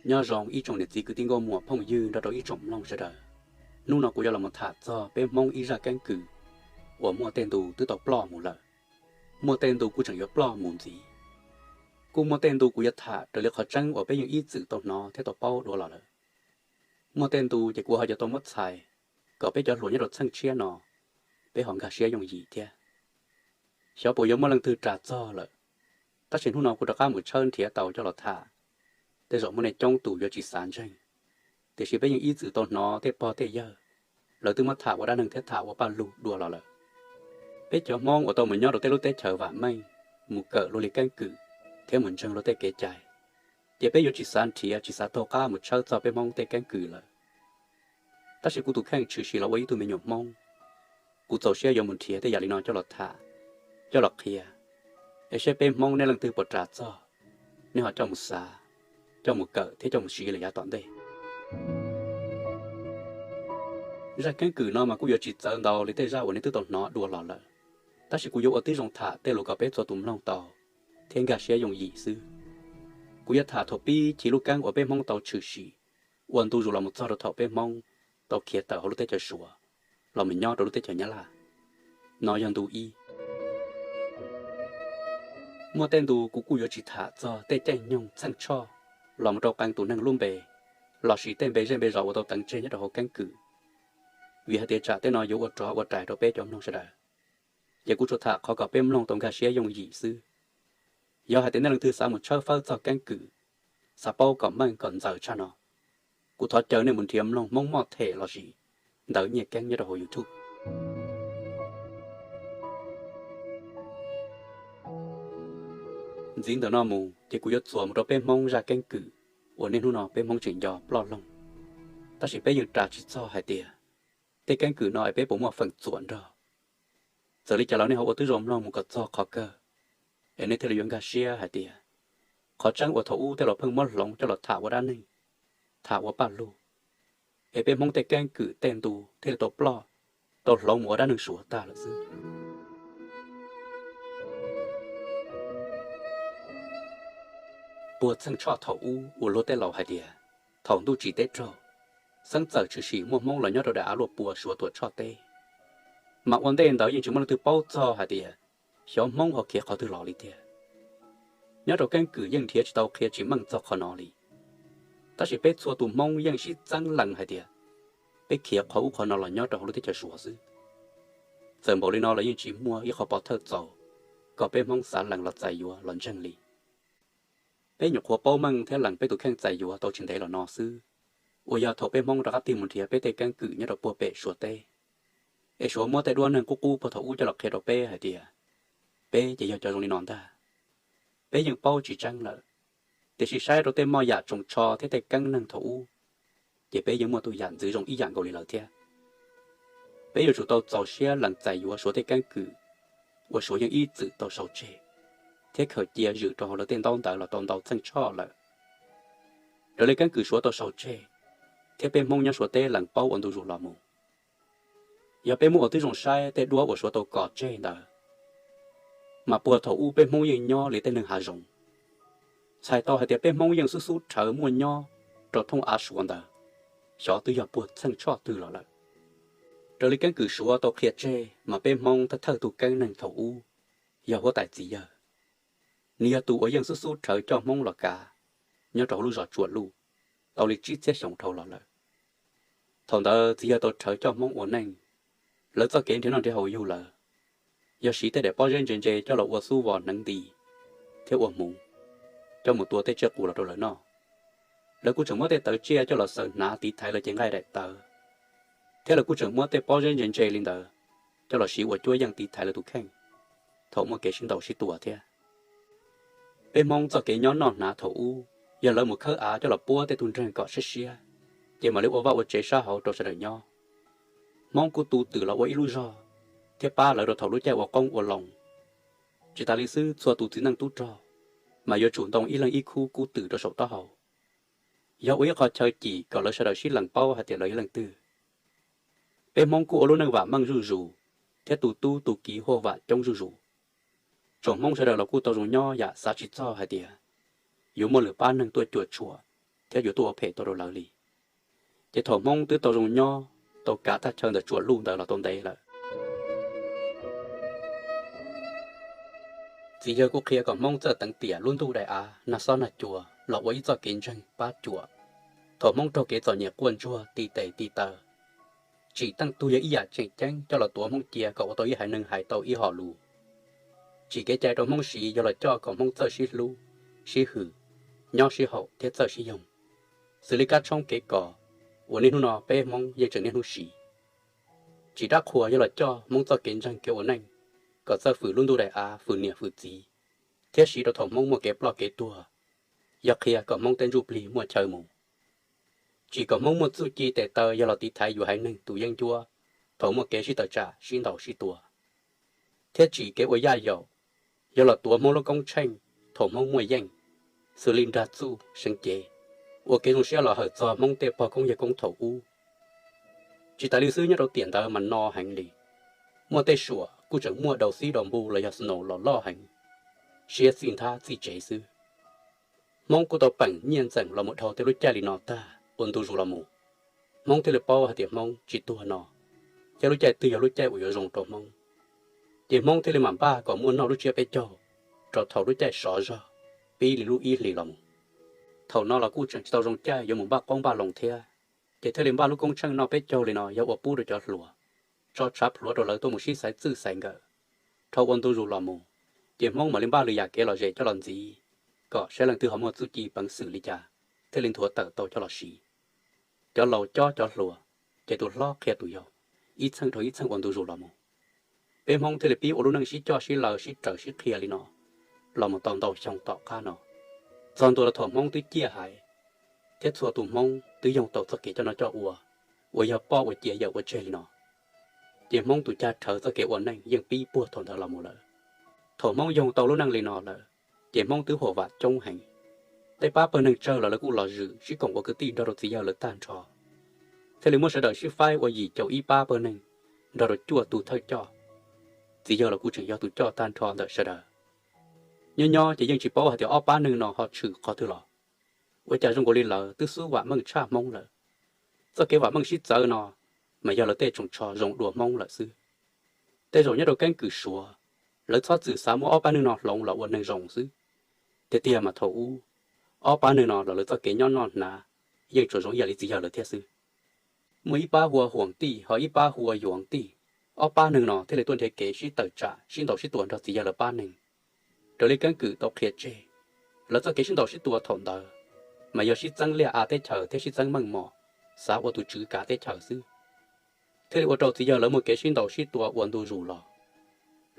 Nyob zoo ib tsoom niam txiv kwv tij nkauj muam phooj ywg nrog rau ib tsoom mloog sawv daws. Hnub no kuv yuav los mus tham txog peb Hmoob ib zaj keeb kwm uas muaj tej ntu twb tau ploj mus lawm. Muaj tej ntu kuj tseem yuav ploj mus ntxiv. Kuj muaj tej ntu kuv yuav tham raws li qhov tseeb uas peb yeej ib txwm tau hnov thiab tau paub dua los lawm. Muaj tej ntu ces kuv ho yuav tau muab txhais kom peb cov hluas nyob rau txheej tshiab no peb ho nkag siab yooj yim thiab. Xyov puas yuav muaj leej twg ras txog lawm, tab sis hnub no kuv rov qab mus tshawb nrhiav tau coj los tham. Tej zaum muaj nej coob tus yuav tsis xav ntseeg, tiam sis peb yeej ib txwm tau hnov tej pog tej yawg lawv twb muab tham ua dab neeg thiab tham ua paj lug dua los lawm. Peb cov Hmoob uas tau mus nyob rau tej lub teb chaws vam meej, mus kawm luag li keeb kwm thiab mus ntseeg luag tej kev cai, ces peb yuav tsis xav nrhiav tsis xav taug qab mus tshawb txog peb Hmoob tej keeb kwm lawm. Tab sis kuv tus kheej tshwm sim los ua ib tug me nyuam Hmoob, kuv txaus siab yuav mus nrhiav tej yam li no coj los tham, coj los qhia, es seb peb Hmoob nej leej twg puas ras txog, nej ho coj mus xav, coj mus kawm thiab coj mus siv lawm yav tom ntej. Zaj keeb kwm no mas kuj yuav tsis txawv ntau li tej zaj uas nej twb tau hnov dua los lawm, tab sis kuv yuav ua tib zoo tham tej lus kom peb txhua tus mloog tau thiab nkag siab yooj yim xwb. Kuv yuav tham thaum pib chiv lub keeb uas peb Hmoob tau tshwm sim ua ntu zus los mus txog rau thaum peb Hmoob tau khiav tawm hauv lub teb chaws Suav los mus nyob rau lub teb chaws Nyab Laj. No yog ntu ib. Muaj tej ntu kuv kuj yuav tsis tham txog tej caij nyoog txheej tshoj los mus rau qee tus neeg lub npe, lossis tej npe zej npe zos uas tau teev tseg nyob rau hauv keeb kwm, vim hais tias tsam tej no yuav ua rov ua rais rau peb cov mloog sawv daws. Ces kuv tsuas tham qhov kom peb mloog tau nkag siab yooj yim xwb. Yog hais tias nej leej twg xav mus tshawb fawb txog keeb kwm, xav paub kom meej kom ntxaws tshaj no, kuv thov caw nej mus nrhiav mloog Hmoob Moj Them lossis ntawv Nyiaj Keeb nyob rau hauv YouTube. Ntxiv ntawm no mus ces kuv yuav txuas mus rau peb Hmoob zaj keeb kwm uas niaj hnub no peb Hmoob tseem nco ploj loog, tab sis peb yeej ras tsis txog hais tias tej keeb kwm no es peb puas muaj feem txuam nrog. Txawm li cas los nej ho ua tib zoo mloog mus kom txog qhov kawg, es nej thiaj li yuav nkag siab hais tias qhov tseeb uas thaum ub tej laus pheej muab hloov coj los tham ua dab neeg, tham ua paj lug, es peb Hmoob tej keeb kwm tej ntu thiaj li tau ploj, tau hloov mus ua dab neeg Suav tag lawm xwb. Puag txheej tshoj thaum ub uas luag tej laus hais tias thaum ntuj tsim teb raug, xeeb txawm tshwm sim muaj Hmoob los nyob rau daim av luaj pua Suav tuam tshoj teb, mas ua ntej ntawd yeej tsis muaj leej twg paub txog hais tias xyov Hmoob ho khiav qhov twg los li tiag. Nyob rau keeb kwm yeej nrhiav tsis tau qhia tsis meej txog qhov no li. Tab sis peb txhua tus Hmoob yeej sib txeeb lees hais tias peb khiav qhov ub qhov no los nyob rau hauv lub teb chaws Suav xwb. Txawm npaum li no los yeej tsis muaj ib qho pov thawj txaus kom peb Hmoob xav lees los txais yuav los ntseeg li. Peb nyuam qhuav paub meej thiab lees peb tus kheej txais yuav tau tsis ntev los no xwb, uas yog thaum peb Hmoob rov qab tig mus nrhiav peb tej keeb kwm nyob rau puag pem Suav teb, es Suav muab tej duab neeg qub qub puag thaum ub coj los qhia rau peb hais tias peb ces yog cov zoo li no ntag. Peb yeej paub tsis tseeb lawm, tiam sis saib rau tej moj yam tsoos tsho thiab tej keeb neeg thaum ub, ces peb yeej muaj tus yam ntxwv zoo ib yam nkaus li lawv thiab. Peb yuav tsum tau txaus siab lees txais yuav Suav tej keeb kwm uas Suav yeej ib txwm tau sau tseg thiab khaws cia zwm rau hauv lawv tej ntaub ntawv los tau ntau txheej tshoj lawm. Raws li keeb kwm Suav tau sau tseg thiab peb Hmoob nyob Suav teb lees paub ua ntu zus los mus, yog peb muab ua tib zoo saib tej duab uas Suav tau kos tseg ntawd, mas puag thaum ub peb Hmoob yeej nyob li tej neeg hav zoov. Txhais tau hais tias peb Hmoob yeej xub xub rhawv muaj nyob rau thooj av Suav ntawd, xyov twb yog puag txheej tshoj twg los lawm. Raws li keeb kwm Suav tau qhia tseg mas peb Hmoob thawj thawj tus keeb neeg thaum ub yog huab tais Txiv Yawg. Nws yog tus uas yeej xub xub rhawv coj Hmoob los kav nyob rau hauv lub zos Tsuam Luj tau li tsib txhiab xyoo dhau los lawm. Thaum ntawd Txiv Yawg tau rhawv coj Hmoob ua neej, lawv txoj kev nrhiav noj nrhiav haus yug lawv yog siv tej daim pob zeb ntse ntse coj los ua xub vos hneev nti thiab ua hmuv, coj mus tua tej tsiaj qus los rau lawv noj. Lawv kuj tseem muab tej tawv tsiaj coj los xaws hnav tiv thaiv lawv cev nqaij daim tawv, thiab lawv kuj tseem muab tej pob zeb ntse ntse li ntawd coj los siv ua cuab yeej tiv thaiv lawv tus kheej thaum muaj kev sib ntaus sib tua thiab. Peb Hmoob txoj kev nyob noj hnav thaum ub yog lawv mus khawb av coj los puab tej tug nreeg kom siab siab, ces mam li ua vaj ua tsev sab hauv rau sawv daws nyob. Hmoob kuj tu twm los ua ib lub zog thiab pab lawv rau thaum lub caij ua qoob ua loo. Tsis tas li xwb, txhua tus txiv neej tub rog mas yuav tsum ntoo ib leeg ib khub kub twm rau saum taub hau, yog ua ib qho chaw cim kom lawv sawv daws sib lees paub hais tias lawv yog leej twg. Peb Hmoob kuj ua lub neej vam meej zuj zus thiab tu tub tu kiv huaj vam coob zuj zus. Tsoom Hmoob sawv daws los kuj tau zoo nyob yam xav tsis txog hais tias yuav muaj lwm pab neeg tuaj cuam tshuam thiab yuav tuaj ua phem tau rau lawv li. Ces thaum Hmoob twb tau zoo nyob, tau kav thaj chaw ntawm Tsuam Luj ntawd los tau ntev lawm, txiv yawg kuj qhia kom Hmoob txawj teev tiam lub ntuj daim av nag xob nag cua los ua ib txoj kev ntseeg pab cuam. Thaum Hmoob raug kev txom nyem quaj ntsuag ti tes ti taw, tsim teej tug yog ib yam tseem ceeb coj los tuav Hmoob cia kom ua tau ib haiv neeg hais tau ib hom lus. Tsim kev cai rau Hmoob siv yog los coj kom Hmoob txawj sib hlub, sib hwm, nyob sib haum thiab txawj sib yoog, xws li kab tshoob kev kos uas niaj hnub no peb Hmoob yeej tseem niaj hnub siv. Tsim rab qhuas yog los coj Hmoob txoj kev ntseeg kev ua neej kom txawj fwm lub ntuj daim av, fwm niam fwm txiv, thiab siv rau thaum Hmoob muaj kev ploj kev tuag, yog qhia kom Hmoob tej ntsuj plig muaj chaw mus. Tsim kom Hmoob muaj txuj ci tes taw yog los tiv thaiv yus haiv neeg tus yeeb ncuab thaum muaj kev sib tawm tsam sib ntaus sib tua, thiab tsim kev ua yaj yaum yog los tuav Hmoob lub koob tsheej thaum Hmoob muaj yeej, xws li nrag txuj seev cev, ua kev zoo siab los hawm txog Hmoob tej pog koob yawg koob thaum ub. Tsis tas li xwb, nyob rau tiam ntawd mas no heev li, muaj tej suam kuj tseem muaj daus xib daus npu los yog snow los loj heev, siab txij nthab txij tsev xwb. Hmoob kuj tau peem nyiaj ntxeem los mus dhau tej lub caij li no tag ua ntu zus los mus, Hmoob thiaj li paub hais tias Hmoob tsis tuag no, thiab lub caij twg yog lub caij uas yuav zoo rau Hmoob. Ces Hmoob thiaj li mam npaj kom muaj noj lub tsiab peb caug rau thaum lub caij sov zog pib li lub ib hlis los mus. Thaum no los kuj tseem tsis tau zoo caij yuav mus npaj qoob npaj loo thiab, ces thiaj li npaj lub koob tsheej noj peb caug li no yog ua pub rau cov hluas, tso tshav pluav rau lawv tuaj mus sib xaiv txwj xaiv nkawm. Dhau ua ntu zus los mus, ces Hmoob mam li npaj lwm yam kev lom zem coj los ntxiv, kom saib leej twg ho muaj txuj ci peev xwm li cas thiaj li nthuav tawm tau coj los siv. Cov laus cob cov hluas, ces tus hlob qhia tus yau, ib txheej dhau ib txheej ua ntu zus los mus. Peb Hmoob thiaj li pib ua lub neej sib coj sib law sib raws sib qhia li no los mus tau ntau xyoo tom qab no. Txog ntua rau thaum Hmoob twb ciaj haiv thiab txhua tus Hmoob twb yoog tau txoj kev coj noj coj ua uas yog poj ua cia yawm ua tseg li no, ces Hmoob tus cag rhawv txoj kev ua neej yeej pib puag thaum ntawd los mus lawm. Thaum Hmoob yoog tau lub neej li no lawm, ces Hmoob twb huam vam coob heev. Tej pab pawg neeg tsawg los lawv kuj los zwm sib koom ua kwv tij nrog rau txiv yawg lawv tag nrho, thiaj li muab sawv daws sib faib ua yim caum ib pab pawg neeg nrog rau cuaj tus thawj coj. Txiv yawg los kuj tseem yog tus coj tag nrho ntawm sawv daws. Nyob nyob ces yeej tsis paub hais tias ob pab neeg no ho tshwm qhov twg los, ua cas zoo nkaus li lawv twb xub vam meej tshaj Hmoob lawm. Txoj kev vam meej sib txawv no mas yog lawv tej tsoos tsho zoo dua Hmoob lawm xwb. Tej zaum nyob rau keeb kwm Suav, lawv txhob txwm xav muab ob pab neeg no hloov los ua neeg zoo xwb. Tiag tiag mas thaum ub, ob pab neeg no los lawv txoj kev nyob noj hnav yeej tsuas zoo ib yam li txiv yawg lawv thiab xwb. Muaj ib pab hu ua Huam Tij, ho ib pab hu ua Yuav Tij. Ob pab neeg no thiaj li tuaj nrhiav kev sib tawm tsam sib ntaus sib tua nrog txiv yawg lawv pab neeg. Raws li keeb kwm tau qhia tseg, lawv txoj kev sib ntaus sib tua thaum ntawd mas yog sib txeeb liaj a teb chaws thiab sib txeeb meej mom, xav ua tus tswv kav teb chaws xwb. Thiaj li ua rau txiv yawg lawv muaj kev sib ntaus sib tua ua ntu zus los.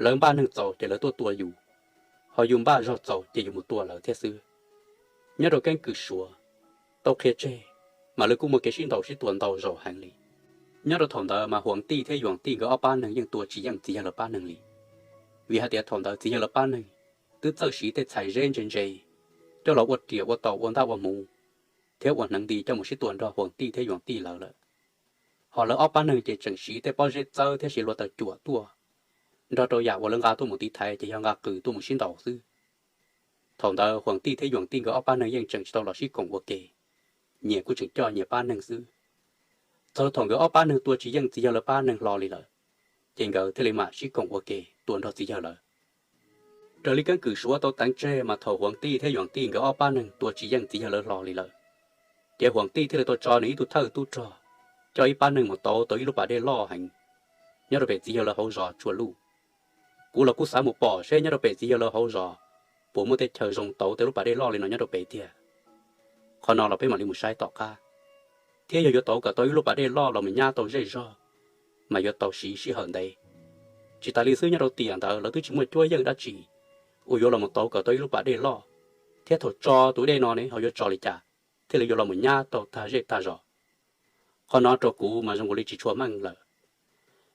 Lawv npaj neeg txaus ces lawv tuaj tua yus, ho yus npaj zog txaus ces yus mus tua lawv thiab xwb. Nyob rau keeb kwm Suav tau qhia tseg, mas lawv kuj muaj kev sib ntaus sib tua ntau zaus heev li. Nyob rau thaum ntawd mas Huam Tij thiab Yuam Tij nkawd ob pab neeg yeej tua tsis yeej txiv yawg lawv pab neeg li, vim hais tias thaum ntawd txiv yawg lawv pab neeg twb txawj siv tej txhais zeb ntse ntse coj los ua riam ua taus ua ntaj ua hmuv, thiab ua hneev nti coj mus sib tua nrog Huam Tij thiab Yuam Tij lawv lawm. Ho lawv ob pab neeg ces tseem siv tej pob zeb txawb thiab siv hluav taws cuam tuaj, nrog rau yam uas lawv nqa tuaj mus tiv thaiv ces yog nqa qws tuaj mus sib ntaus xwb. Thaum ntawd Huam Tij thiab Yuam Tij nkawd ob pab neeg yeej tseem tsis tau los sib koom ua ke, nyias kuj tseem coj nyias pab neeg xwb. Txog thaum nkawd ob pab neeg tua tsis yeej txiv yawg lawv pab neeg hlo li lawm, ces nkawd thiaj li mam sib koom ua ke tua nrog txiv yawg lawv. Raws li keeb kwm Suav tau teev tseg mas thaum Huam Tij thiab Yuam Tij nkawd ob pab neeg tua tsis yeej txiv yawg lawv hlo li lawm, ces Huam Tij thiaj li tau tso nws ib tug thawj tub rog coj ib pab neeg mus tauv tau ib lub pas dej loj heev nyob rau pem txiv yawg lawv hauv zos Tsua Luj. Kuv los kuj xav mus pom seb nyob rau pem txiv yawg lawv hauv zos puas muaj tej chaw zoo tauv tej lub pas dej loj li no nyob rau pem tiag. Qhov no los peb mam li mus saib tom qab. Thiab yog yuav tauv kom tau ib lub pas dej loj los mus nyab tau zej zog, mas yuav tau siv sij hawm ntev. Tsis tas li xwb, nyob rau tiam ntawd lawv twb tsis muaj cuab yeej dab tsi uas yuav los mus tauv kom tau ib lub pas dej loj, thiab thaum tso tus dej no ne ho yuav tso li cas thiaj li yuav los mus nyab tau tag zej tag zos. Qhov no rau kuv mas zoo nkaus li tsis tshua meej lawm.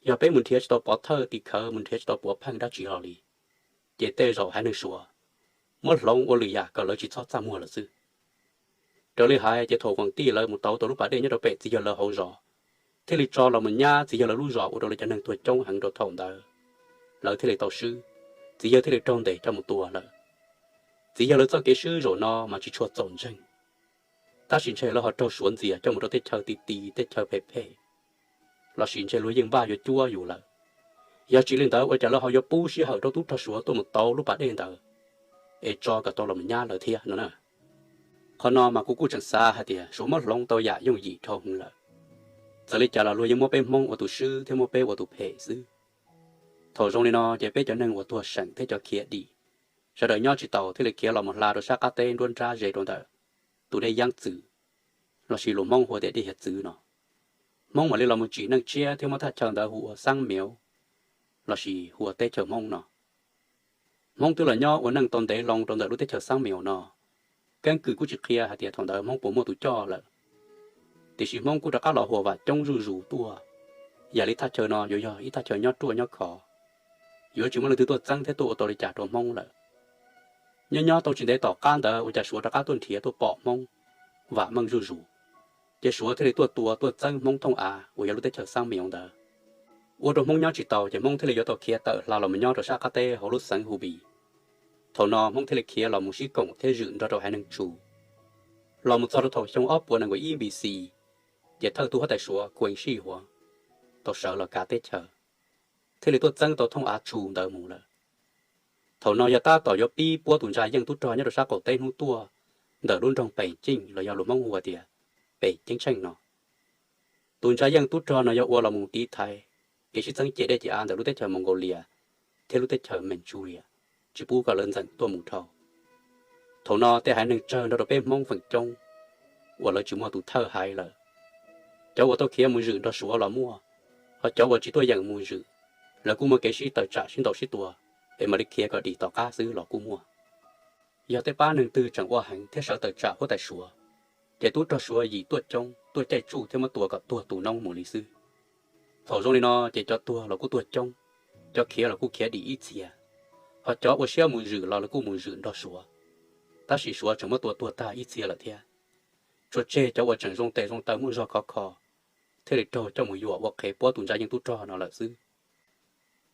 Yog peb mus nrhiav tsis tau pov thawj tim khawv, mus nrhiav tsis tau puav pheej dab tsi hlo li, ces tej zaum haiv neeg Suav muab hloov ua lwm yam kom lawv tsis txhob txaj muag lawm xwb. Raws li hais ces thaum Huam Tij lawv mus tauv tau lub pas dej nyob rau pem txiv yawg lawv hauv zos, thiaj li tso los mus nyab txiv yawg lawv lub zos ua rau lawv cov neeg tuag coob heev rau thaum ntawd, lawv thiaj li tau swb, txiv yawg thiaj li raug ntes coj mus tua lawm. Txiv yawg lawv txoj kev swb zaum no mas tsis tshua txaus ntseeg. Tab sis ntshe lawv ho raug Suav ntxias coj mus rau teb chaws ti ti, teb chaws phem phem, lossis ntshe luag yeej npaj yuav cuab yus lawm. Yog tsis li ntawd ua cas lawv ho yuav pub sij hawm rau tub rog Suav tuaj mus tau lub pas dej ntawd es tso kom tau los nyab lawv thiab no na? Qhov no mas kuv kuj tseem xav hais tias Suav muab hloov tau yam yooj yim dhau hwv lawm. Txawm li cas los luag yeej muab peb Hmoob ua tus swb thiab muab peb ua tus phem xwb. Thaum zoo li no ces peb cov neeg uas tuag seem thiab cov khiav dim, sawv daws nyob tsis taus thiaj li khiav los mus hla rau sab qab teb nruab nrab ze rau ntawm tus dej Yeeb Txwm, lossis luag Hmoob hu ua tias dej Hiav Txwv no. Hmoob mam li los mus tsim neej tshiab thiab muab thaj chaw ntawd hu ua Xab Mev, lossis hu ua teb chaws Hmoob no. Hmoob twb los nyob ua neej tau ntev loo rau ntawm lub teb chaws Xab Mev no. Keeb kwm kuj tsis qhia hais tias thaum ntawd Hmoob puas muaj tus coj lawm, tiam sis Hmoob kuj rov qab los huam vam coob zuj zus tuaj, yam li thaj chaw no yuav yog ib thaj chaw nyob ruaj nyob khov, yuav tsis muaj leej twg tuaj txeeb thiab tuaj ua tau li cas rau Hmoob lawm. Nyob nyob tau tsis ntev tom qab ntawd ua cas Suav rov qab tuaj nrhiav tuaj pom Hmoob, vam meej zuj zus, ces Suav thiaj li tuaj tua tuaj txeeb Hmoob thooj av uas yog lub teb chaws Xab Mev ntawd. Ua rau Hmoob nyob tsis taus ces Hmoob thiaj li yuav tau khiav tawm hla los mus nyob rau sab qab teb hauv lub xeev Hu Bis. Thaum no Hmoob thiaj li khiav los mus sib koom thiab zwm nrog rau haiv neeg Tsu. Los mus txog rau thaum xyoo ob puas nees nkaum ib B C, ces thawj tug huab tais Suav Kuees Sij Huav tau sawv los kav teb chaws, thiaj li tuaj txeeb tau thooj av Tsu ntawd mus lawm. Thaum no yog tab tom yuav pib puab tus ntsa yeej tub rog nyob rau sab qaum teb hnub tuaj ntawm lub nroog Pes Ceej los yog luag Hmoob hu ua tias Pes Ceeb Tsheej no. Tus ntsa yeej tub rog no yog ua los mus tiv thaiv kev sib txeeb cem dej cem av ntawm lub teb chaws Mongolia thiab lub teb chaws Manchuria, tsis pub kom lawv ntxeem tuaj mus dhau. Thaum no tej haiv neeg tsawg nrog rau peb Hmoob feem coob uas lawv tsis muaj tus thawj haiv lawm. Cov uas tau khiav mus zwm nrog Suav los muaj, ho cov uas tsis tuaj yeem mus zwm, lawv kuj muaj kev sib tawm tsam sib ntaus sib tua es mam li khiav kom dim tom qab xwb los kuj muaj. Yog tej pab neeg twg tseem ua heev thiab sawv tawm tsam huab tais Suav, ces tub rog Suav yim tuaj coob tuaj caij tsuj thiab muab tua kom tuag tu noob mus li xwb. Thaum zoo li no ces cov tuag los kuj tuag coob, cov khiav los kuj khiav dim ib txhia, ho cov ua siab mus zwm los lawv kuj mus zwm nrog Suav, tab sis Suav tseem muab tua tuag tag ib txhia lawm thiab. Tsuas tseg cov uas tseem zoo tes zoo taw muaj zog khov kho thiaj li raug coj mus yuam ua qhev puab tus ntsa yeej tub rog no lawm xwb.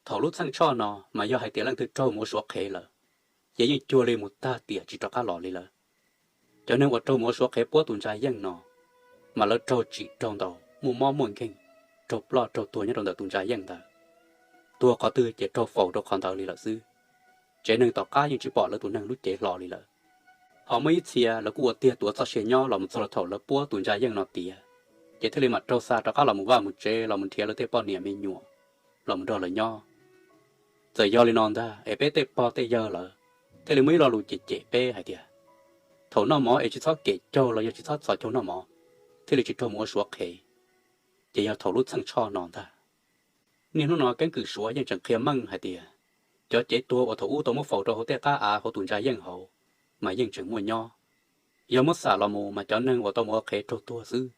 Thaum lub txheej tshoj no mas yog hais tias leej twg raug mus ua Suav qhev lawm, ces yeej cuag li mus tag tiam tsis rov qab los li lawm. Cov neeg uas raug mus ua Suav qhev puab tus ntsa yeej no, mas lawv raug tsim raug ntaus muaj mob muaj nkeeg, raug ploj raug tuag nyob rau ntawm tus ntsa yeej ntawd. Tuag qhov twg ces raug faus rau qhov ntawd li lawm xwb. Tsev neeg tom qab yeej tsis pom lawv tus neeg lub cev hlo li lawm. Ho muaj ib txhia lawv kuj ua tiag tuav txoj sia nyob los mus txog rau thaum lawv puab tus ntsa yeej no tiav, ces thiaj li mam raug xa rov qab los mus vaj mus tsev los mus nrhiav lawv tej poj niam me nyuam los mus nrog lawv nyob. Txawm yog li no ntag es peb tej pog tej yawg lawv thiaj li muaj ib lo lus cem cem peb hais tias, thaum noj mov es tsis txhob kem caug los yog tsis txhob txhos caug noj mov, thiaj li tsis raug mus ua Suav qhev. Ces yog thaum lub txheej tshoj no ntag. Niaj hnub no keeb kwm Suav yeej tseem qhia meej hais tias, cov cev tuag uas thaum ub tau muab faus rau hauv tej qab av hauv tus ntsa yeej hauv mas yeej tseem muaj nyob. Yog muab xam los mus mas cov neeg uas tau mus ua qhev raug tuag xwb,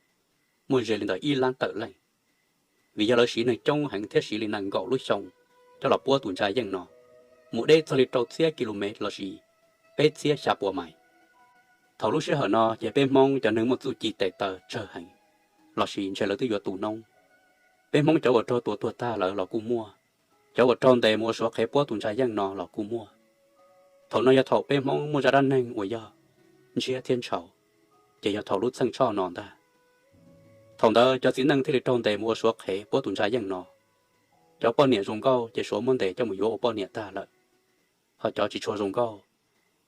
muaj ze li ntawm ib lab tawm leej. Vim yog lawv siv neeg coob heev thiab siv li nees nkaum lub xyoo coj los puab tus ntsa yeej no, mus deb txog li rau txhiab ki lu mev lossis peb txhiab xya pua mais. Thaum lub sij hawm no ces peb Hmoob cov neeg muaj txuj ci tes taw tsawg heev, lossis ntshe lawv twb yuav tu noob. Peb Hmoob cov uas raug tua tuag tag lawm los kuj muaj, cov uas raug ntes mus ua Suav qhev puab tus ntsa yeej no los kuj muaj. Thaum no yog thaum peb Hmoob muaj zaj dab neeg uas yog ntshiab thiab ntshaus, ces yog thaum lub txheej tshoj no ntag. Thaum ntawd cov txiv neej thiaj li raug ntes mus ua Suav qhev puab tus ntsa yeej no. Cov poj niam zoo nkauj ces Suav muab ntes coj mus yuav ua poj niam tag lawm, ho cov tsis tshua zoo nkauj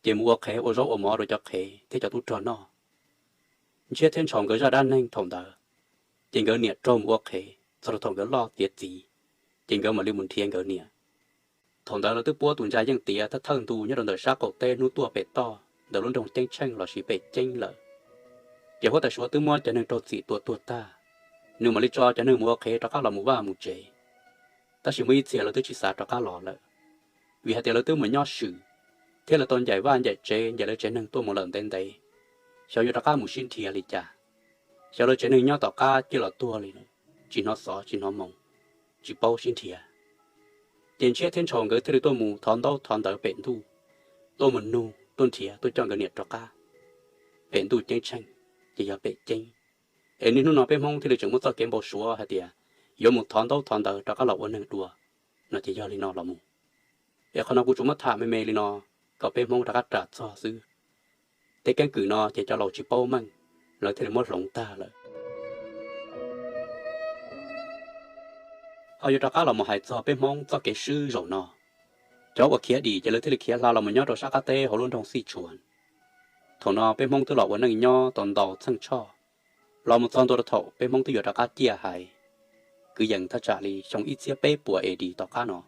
ces mus ua qhev ua zaub ua mov rau cov qhev thiab cov tub rog noj. Ntshiab thiab ntshaus nkawd zaj dab neeg thaum ntawd, ces nkawd niam raug mus ua qhev txog rau thaum nkawd loj tiav txiv, ces nkawd mam li mus nrhiav nkawd niam. Thaum ntawd lawv twb puab tus ntsa yeej tiav thawj thawj ntu nyob rau ntawm sab qaum teb hnub tuaj pem toj ntawm lub nroog Ceeb Tsheej lossis Pem Ceeb lawm. Ces huab tais Suav twb muab cov neeg raug txim tua tuag tag, nws mam li tso cov neeg mus ua qhev rov qab los mus vaj mus tsev. Tab sis muaj ib txhia lawv twb tsis xav rov qab los lawm, vim hais tias lawv twb mus nyob swm, thiab lawv tau ncaim vaj ncaim tsev ncaim lawv tsev neeg tuaj mus lawm ntev ntev, xyov yuav rov qab mus sib nrhiav li cas. Xyov lawv tsev neeg nyob tom qab ciaj los tuag li, tsis hnov xov tsis hnov moo, tsis paub sib nrhiav. Ces ntshiab thiab ntshaus nkawd thiaj li tuaj mus thov ntaub thov ntawv pem ntuj, tuaj mus nug tuaj nrhiav tuaj coj nkawd niam rov qab. Pem ntuj Ceeb Tsheej, ces yog Pem Ceeb. Es niaj hnub no peb Hmoob thiaj li tseem muaj txoj kev npau suav hais tias yuav mus thov ntaub thov ntawv rov qab los ua neeg dua, no ces yog li no los mus. Es qhov no kuv tsuas muab tham me me li no kom peb Hmoob rov qab ras txog xwb. Tej keeb kwm no ces cov laus tsis paub meej, lawv thiaj li muab hloov tag lawm. Ho yuav rov qab los mus hais txog peb Hmoob txoj kev swb zaum no. Cov uas khiav dim ces lawv thiaj li khiav hla los mus nyob rau sab qab teb hauv lub nroog Xij Tshuas. Thaum no peb Hmoob twb los ua neej nyob tau ntau txheej tshoj, los mus txog ntua rau thaum peb Hmoob twb yuav rov qab ciaj hais kwv yees thaj tsam li xyoo ib txhiab peb puas A D tom qab no,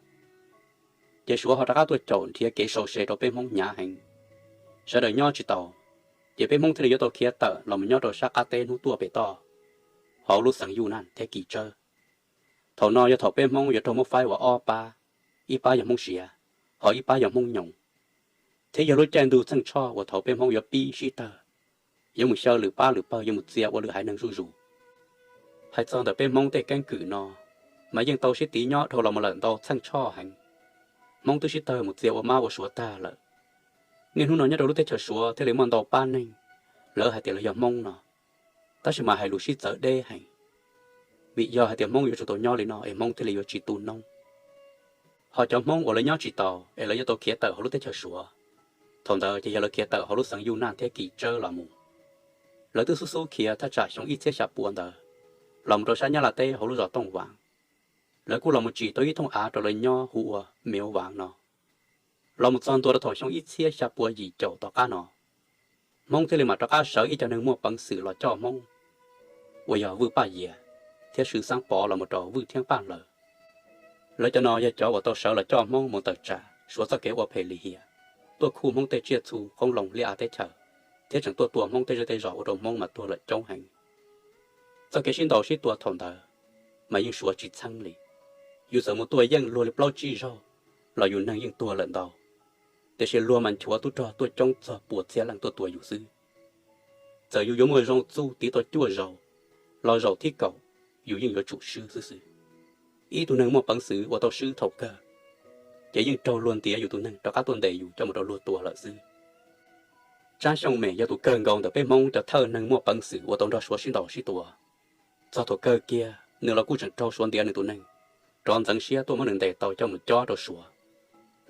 ces Suav ho rov qab tuaj caum nrhiav kev sau se rau peb Hmoob hnyav heev, sawv daws nyob tsis tau. Ces peb Hmoob thiaj li yuav tau khiav tawm los mus nyob rau sab qab teb hnub tuaj pem toj, hauv lub xeev Yuj Naj thiab Kis Tsawb. Thaum no yog thaum peb Hmoob yuav raug muab faib ua ob pab, ib pab yog Hmoob Siav, ho ib pab yog Hmoob Nyoos. Thiab yog lub caij ntuj txheej tshoj uas thaum peb Hmoob yuav pib sib tawg, yuav mus xyaw lwm pab lwm pawg, yuav mus txia ua lwm haiv neeg zuj zus. Hais txog ntawm peb Hmoob tej keeb kwm no, mas yeej tau sib tiv nyob dhau los mus lawm ntau txheej tshoj heev. Hmoob twb sib tawg mus txia ua mab ua suav tag lawm. Niaj hnub no nyob rau lub teb chaws Suav thiaj li muaj ntau pab neeg, lawv hais tias lawv yog Hmoob no, tab sis mas hais lus sib txawv deb heev. Vim yog hais tias Hmoob yuav tsum tau nyob li no es Hmoob thiaj li yuav tsis tu noob. Ho cov Hmoob uas lawv nyob tsis tau es lawv yuav tau khiav tawm hauv lub teb chaws Suav, thaum ntawd ces yog lawv khiav tawm hauv lub xeev Yuj Naj thiab Kis Tsawb los mus. Lawv twb xub xub khiav thaj tsam xyoo ib txhiab xya pua ntawd, los mus rau sab Nyab Laj teb hauv lub zos Tooj Vam. Lawv kuj los mus tsim tau ib thooj av rau lawv nyob hu ua Mev Vam no. Los mus txog ntua rau thaum xyoo ib txhiab xya pua yim caum tom qab no, Hmoob thiaj li mam rov qab sawv ib co neeg muaj peev xwm los coj Hmoob, uas yog Vwj Paj Yias thiab Sw Xaab Pov los mus rau Vwj Thiab Paj Lawm. Lawv cov no yog cov uas tau sawv los coj Hmoob mus tawm tsam Suav txoj kev ua phem lim hiam, tuaj khuj Hmoob tej tsiaj txhu qoob loo liaj av teb chaws, thiab tseem tuaj tua Hmoob tej zej tej zos ua rau Hmoob mas tuag lawm coob heev. Txoj kev sib ntaus sib tua thaum ntawd mas yeej Suav tsis txheeb li. Yus txawm mus tua yeej luag li plaub tsib zaug los yus neeg yeej tuag lawm ntau, tiam sis luag mas nchuav tub rog tuaj coob txog pua txhiab leej tuaj tua yus xwb. Txawm yus yuav muaj zoo txuj tiv tau cuaj zaus los zaum thib kaum, yus yeej yuav tsum swb xwb xwb. Ib tug neeg muaj peev xwm uas tau swb thaum kawg, ces yeej raug luag ntiav yus tus neeg rov qab tuaj ntes yus coj mus rau luag tua lawm xwb. Tsab Xyooj Mem yog tus kawg nkaus ntawm peb Hmoob cov thawj neeg muaj peev xwm uas tau nrog Suav sib ntaus sib tua. Txog thaum kawg kiag nws los kuj tseem raug Suav ntiav nws tus neeg, rov ntxeev siab tuaj muab nws ntes tau coj mus cob rau Suav.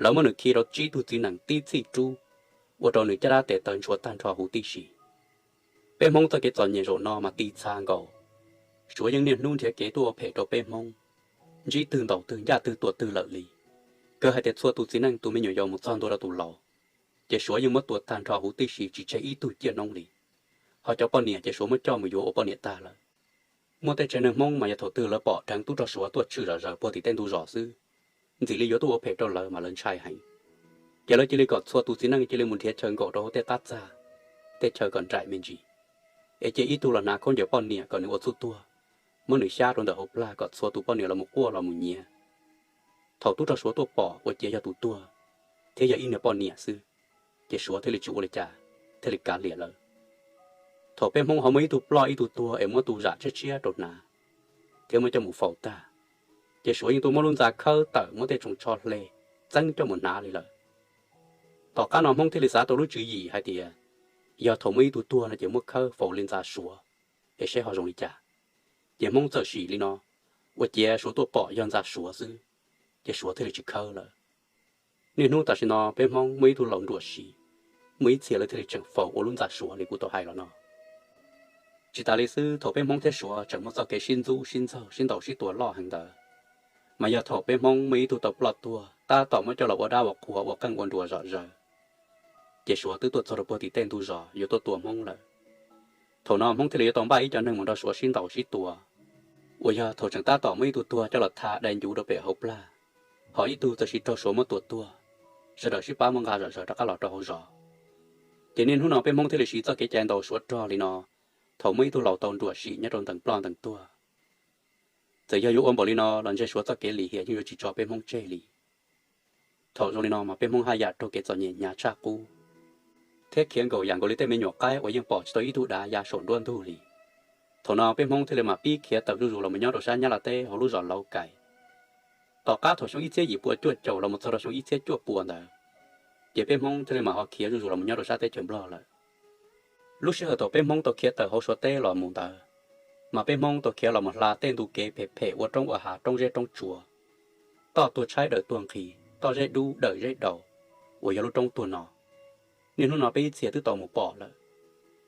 Lawv muab nws khi rau tsib tug txiv nees tib txhij rub, ua rau nws caj dab tes taw ntshua tag nrho huv tib si. Peb Hmoob txoj kev txom nyem zaum no mas ti txha nkaus. Suav yeej niaj hnub nrhiav kev tuaj ua phem rau peb Hmoob, ntsib twg ntaus twg, ncaj twg tua twg lawm li. Kawg hais tias txhua tus txiv neej tus me nyuam yaus mus txog ntua rau tus laus, ces Suav yeej muab tua tag nrho huv tib si tsis tseg ib tug ciaj noob li. Ho cov poj niam ces Suav muab coj mus yuav ua poj niam tag lawm. Muaj tej tsev neeg Hmoob mas yog thaum twg lawv pom dheev tub rog Suav tuaj tshwm zom zaws puag tim tej ntug zos xwb, ntxim li yuav tuaj ua phem rau lawv mas lawv ntshai heev. Ces lawv cia li kom txhua tus txiv neej cia li mus nrhiav chaw nkaum rau hauv tej qab txag, tej chaw kom nraim me ntsis, es cia ib tug los hnav khaub ncaws poj niam kom nws ua txuj tuag, muab nws xyab rau ntawm hauv plag kom txhua tus poj niam los mus quaj los mus nyiav. Thaum tub rog Suav tuaj pom ua ciav yog tus tuag, thiab yog ib niag poj niam xwb, ces Suav thiaj li tsis ua li cas, thiaj li kav liam lawm. Thaum peb Hmoob ho muaj ib tug ploj ib tug tuag es muab tus zam tshiab tshiab rau hnav, thiab muab coj mus faus tag, ces Suav yeej tuaj muab lub ntxa khawb tawm muab tej tsoos tsho hle txeeb coj mus hnav li lawm. Tom qab no Hmoob thiaj li xav tau lub tswv yim hais tias, yog thaum muaj ib tug tuag no ces muab khawb faus li ntxa Suav, es saib ho zoo li cas. Ces Hmoob txawm sim li no, ua ciav Suav tuaj pom yog ntxa Suav xwb, ces Suav thiaj li tsis khawb lawm. Niaj hnub tam sim no peb Hmoob muaj ib tug laus nruam sim, muaj ib txhia lawv thiaj li tseem faus ua lub ntxa Suav li kuv tau hais los no. Tsis tas li xwb, thaum peb Hmoob thiab Suav tseem muaj txoj kev sib ntxub sib ntxaug sib ntaus sib tua loj heev ntawd, mas yog thaum peb Hmoob muaj ib tug tau ploj tuag tab tom muab coj los ua dab ua qhua ua qeej ua nruas zom zaws, ces Suav twb tuaj txog rau puag tim tej ntug zos yuav tuaj tua Hmoob lawm. Thaum no Hmoob thiaj li yuav tau npaj ib co neeg mus nrog Suav sib ntaus sib tua, uas yog thaum tseem tab tom muaj ib tug tuag coj los tha dai ncuv rau pem hauv plag, ho ib tug txawm sis raug Suav muab tua tuag, sawv daws sib pab muab nqa zom zaws rov qab los rau hauv zos. Ces niaj hnub no peb Hmoob thiaj li siv txoj kev cai ntaus Suav rog li no, thaum muaj ib tug laus tau nruam sim nyob rau ntees ploj ntees tuag. Txawm yog yuav ua npaum li no los ntshe Suav txoj kev lim hiam yeej yuav tsis tso peb Hmoob tseg li. Thaum zoo li no mas peb Hmoob haj yam raug kev txom nyem hnyav tshaj qub, thiab khiav nkaum yam nkaus li tej me nyuam qaib uas yeej pom tsis tau ib tug dav ya saum nruab ntug li. Thaum no peb Hmoob thiaj li mam pib khiav tawm zuj zus los mus nyob rau sab Nyab Laj teb hauv lub zos Lauv Kais. Tom qab thaum xyoo ib txhiab yim pua cuaj caum los mus txog rau xyoo ib txhiab cuaj pua ntawd, ces peb Hmoob thiaj li mam ho khiav zuj zus los mus nyob rau sab teb chaws Nplog lawm. Lub sij hawm thaum peb Hmoob tau khiav tawm hauv Suav teb los mus ntawd, mas peb Hmoob tau khiav los mus hla tej ntu kev phem phem ua roob ua hav roob zeb roob tsua, toj tuag tshaib dawm tuag nqhis, toj zeb dub dawm zeb daus, uas yog lub roob tuag no. Niaj hnub no peb ib txhia twb tau mus pom lawm,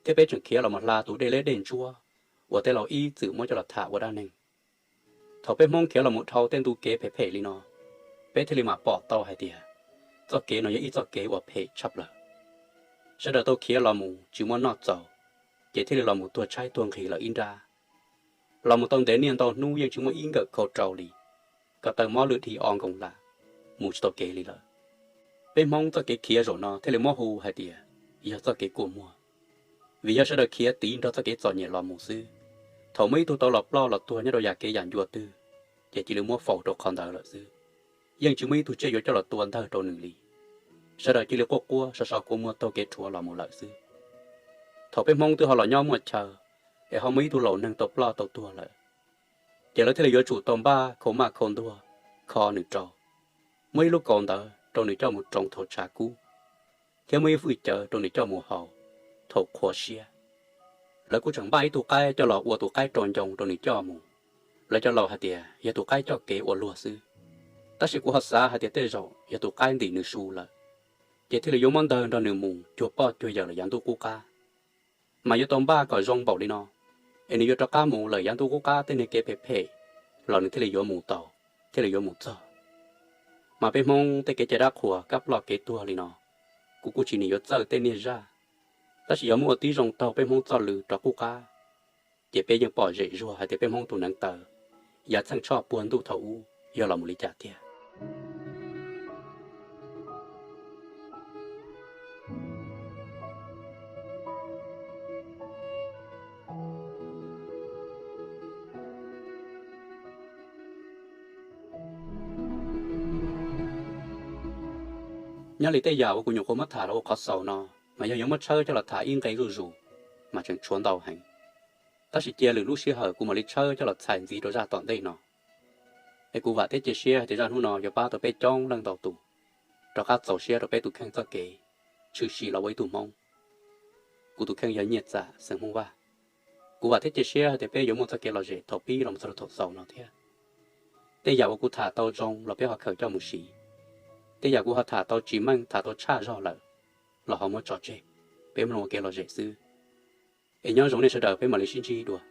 thiab peb tseem khiav los mus hla tus dej leb dej ntsuab uas tej laus ib txwm muab coj los tham ua dab neeg. Thaum peb Hmoob khiav los mus dhau tej ntu kev phem phem li no, peb thiaj li mam pom tau hais tias txoj kev no yog ib txoj kev uas phem tshaj plaws. Sawv daws tau khiav los mus tsis muaj noj txaus, ces thiaj li los mus tuag tshaib tuag nqhis lawm ib nrab. Los mus tau ntev niaj ntau hnub yeej tsis muaj ib nkawm khau rau li, ko taw mob lwj dhi o nkoos lam, mus tsis tau kev li lawm. Peb Hmoob txoj kev khiav zaum no thiaj li muab hu hais tias yog txoj kev kua muag, vim yog sawv daws khiav tiv nrog txoj kev txom nyem los mus xwb. Thaum muaj ib tug tau los ploj los tuag nyob rau yam kev yam ncua twg, ces cia li muab faus rau qhov ntawd lawm xwb. Yeej tsis muaj ib tug tsiaj yuav coj los tua ntawg rau nws li. Sawv daws cia li quaj quaj so so kua muag taug kev rhuav los mus lawm xwb. Thaum peb Hmoob twb ho los nyob muaj chaw, es ho muaj ib tug laus neeg tau ploj tau tuag lawm, ces lawv thiaj li yuav tsum tau npaj khau maj khau ntuag kho nws rau, muab ib lub kaus ntawd rau nws coj mus roos thaum tshav kub, thiab muab ib fwj cawv rau nws coj mus haus thaum qhuav siab. Lawv kuj tseem npaj ib tug qaib coj los ua tus qaib rau ncoo rau nws coj mus. Lawv cov laus hais tias yog tus qaib coj kev ua luag xwb, tab sis kuv ho xav hais tias tej zaum yog tus qaib ntim nws su lawm, ces thiaj li yuav muab ntawg nrog nws mus cuag poj cuag yawm lawm yav ntuj qub qab. Mas yuav tau npaj kom zoo npaum li no, es nws yuav rov qab mus lawm yav ntuj qub qab tej niag kev phem phem los nws thiaj li yuav mus tau, thiaj li yuav mus txog. Mas peb Hmoob tej kev cai dab qhuas kab ploj kev tuag li no, kuv kuj tsis nim yuav txawj tej niag zaj, tab sis yog muab ua tib zoo taug peb Hmoob txoj lw rov qub qab, ces peb yeej pom zem zuag hais tias peb Hmoob tus neev taw yav txheej tshoj puag ntuj thaum ub yog los mus li cas tiag. Nyob li tej yam uas kuv nyuam qhuav muab tham los ua qhov xaus no, mas yog yuav muab tshawb coj los tham ib nqe zuj zus, mas tseem tshuav ntau heev. Tab sis cia lwm lub sij hawm kuv mam li tshawb coj los txhais ntxiv rau zaj tom ntej no. Es kuv vam thiab cia siab hais tias zaj hnub no yuav pab tau peb coob leej ntau tus rov qab txaus siab rau peb tus kheej txoj kev tshwm sim los ua ib tug Hmoob. Kuv tus kheej yog Nyiaj Txam xeem Hmoob Vaj. Kuv vam thiab cia siab hais tias peb yuav muaj txoj kev lom zem thaum pib los txog rau thaum xaus no thiab. Tej yam uas kuv tham tau zoo los peb ho khaws coj mus siv. Tej yam kuv ho tham tau tsis meej, tham tau tshaj zog lawm los ho muab tso tseg, peb mloog ua kev lom zem xwb. Es nyob zoo nej sawv daws, peb mam li sib ntsib dua.